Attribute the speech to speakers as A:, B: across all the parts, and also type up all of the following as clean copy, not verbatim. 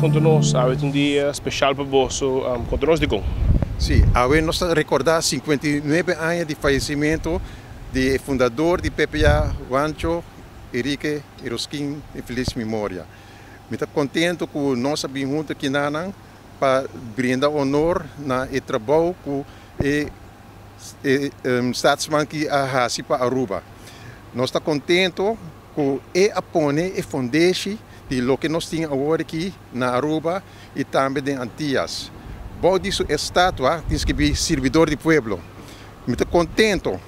A: konta nos, awe ta un dia speshal pa boso, konta nos dikon.
B: Sí, awe nos ta rekordá 59 aña di fayesimentu di e fundador di PPA, Juancho Enrique Eroskin, di felis memoria. Mi ta kontentu ku nos a bin huntu kinanan pa brinda honor na e trabou ku e staatsman ki a hasi pa Aruba. Nos ta kontentu ku e a pone e fundeshi di loke nos tin awor aki na Aruba i tambe den Antias. Bou di su estatua tin skibí Sirbidor di Pueblo. Mi ta kontentu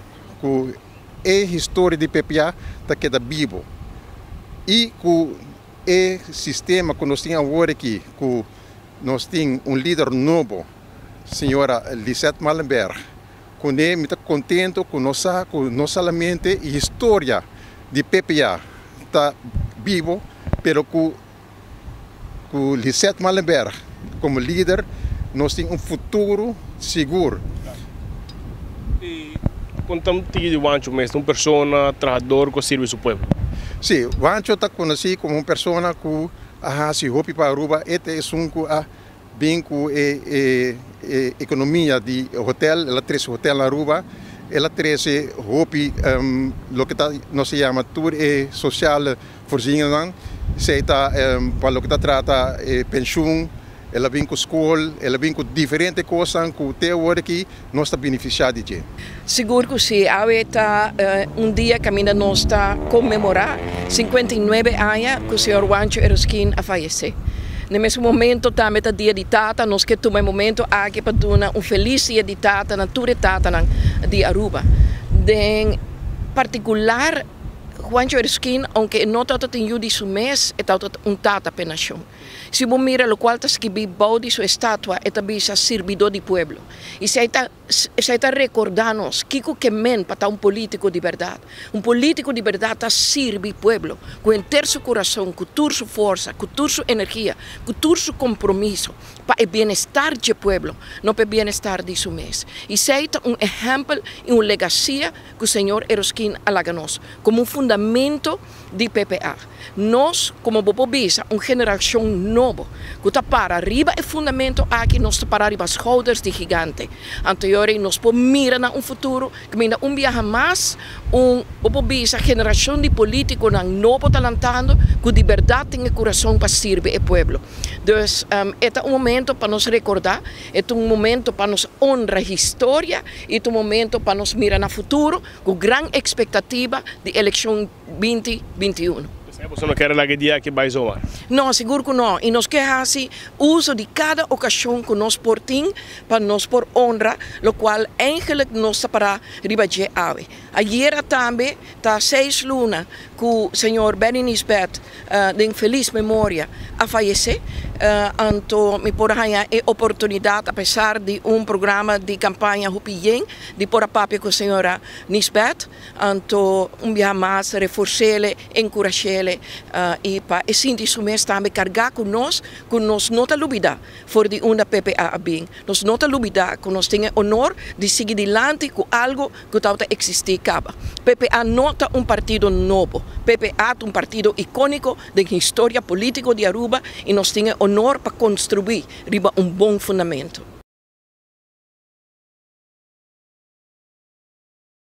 B: ku e historia di PPA ta keda bibo i ku e sistema ku nos tin awor aki, ku nos tin un lider nobo, señora Lisette Malenberg. Kuné mi ta kontentu ku nos sa ku no solamente e historia di PPA ta bibo, pero ku ku Lisette Malenberg komo lider nos tin un futuro sigur.
A: I konta un tiki di Juancho mes, ta un persona trahador ku a sirbi su pueblo.
B: Sí, Juancho ta konosí komo un persona ku a hasi hopi pa Aruba. E ta esun ku a bin ku e ekonomia di hotel, el a trese hotel na Aruba, el a trese hopi loke ta nos ta yama tur e sosiale voorzieningennan, esei ta pa loke ta trata e penshun, el a bin ku skol, el a bin ku diferente kosnan ku te awor aki nos ta benefisiá di dje.
C: Sigur ku si, awe ta un dia kaminda nos ta konmemorá 59 aña ku señor Juancho Eroskin a fayesé. Na e mesun momento tambe ta dia di tata, nos ke tuma e momento aki pa duna un felis dia di tata na tur e tatanan di Aruba. Den partikular Juancho Eroskin, ounke e no tabata tin yu di su mes, e tabata un tata p'e nashon. Si bo mira lokual ta skibí bou di su estatua, e ta bisa Sirbidó di Pueblo. I si ta Esei ta rekordá nos kiko ke men pa ta un polítiko di bèrdat. Un polítiko di bèrdat ta sirbi pueblo ku henter su kurason, ku tur su forsa, ku tur su energia, ku tur su kompromiso pa e bienestar dje pueblo, no pa e bienestar di su mes. Esei ta un ehèmpel i un legasia ku señor Eroskin a laga nos komo un fundamento di PPA. Nos, komo bo por bisa, un generashon nobo ku ta para riba e fundamento aki, nos ta para riba schouders di gigante. Anto yori nos por mira na un futuro kaminda un biaha mas un, bo por bisa, generashon di politikonan nobo ta lantando ku di bèrdat tin e kurason pa sirbi e pueblo. Dus, e ta un momento pa nos rekordá, e ta un momento pa nos honra historia i ta un momento pa nos mira na futuro ku gran ekspektativa di elekshon 2021.
A: P'esei boso no kere laga e dia aki bai zomaar?
C: No, sigur ku no. I nos ke hasi uso di kada okashon ku nos por tin pa nos por honra lokual eigenlik nos ta pará riba dje awe. Ayera tambe ta seis luna ku señor Benny Nisbet den felis memoria a fayesé. Anto mi por a haña e oportunidat apesar di un programa di kampaña hopi yen di por a papia ku señora Nisbet. Anto un biaha mas refors'ele, enkurash'ele i pa e sinti su mes tambe kargá ku nos, ku nos no ta lubidá for di unda PPA a bin. Nos no ta lubidá ku nos tin e onor di sigui dilanti ku algu ku tabata eksistí kaba. PPA no ta un partido nobo. PPA ta un partido ikóniko den historia polítiko di Aruba i nos tin e onor pa konstruí riba un bon fundamentu.